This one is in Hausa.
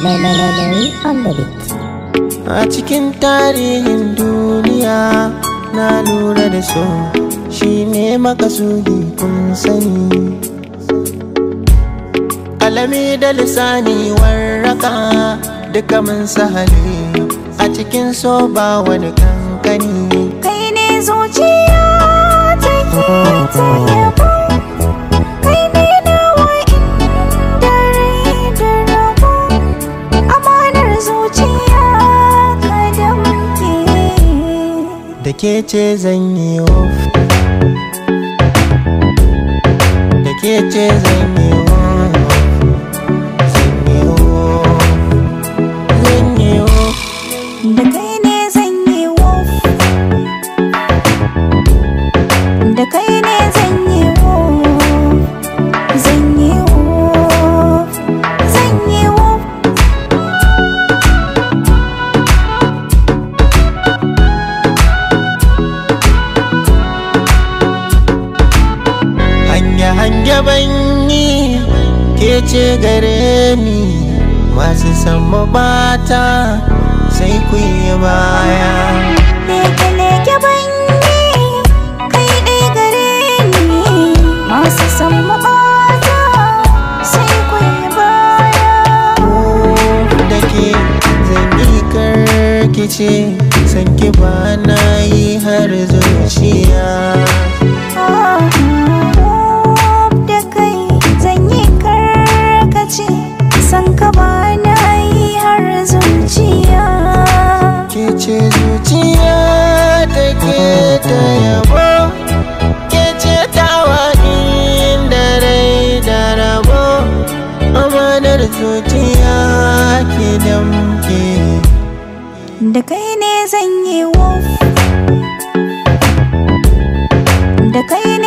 Melody on the beat. A cikin tarihin duniya na lura da so shi ne makasudi kun sani. Alami da lisani warraka duka mun sahali a cikin so ba wani kankani. Kai ne zuciya take ta yabo, kai ne nawa inda rai da rabo, amanar zuciya ka damke. Da ke ce zan yi wof, da ke ce zan yi wof, zan yi wof, zan yi wof. Da kai ne zan yi wof, da kai ne zan yi wof, zan yi wof, zan yi wof. Hanya hanya banyi ke ce gare ni, masu san mabata sai ku yi baya. Leke leke banyi kai ɗai gare ni, masu san mabata sai ku yi baya. Da ke zan yi karkice, san ki ba na yi har zuciya. Da kai zan yi karkace, san ka ba na yi har zuciya. Ke ce zuciya take ta yabo, ke ce tawa inda rai da rabo, amanar zuciya ke damke. Da kai ne zan yi wof, da kai ne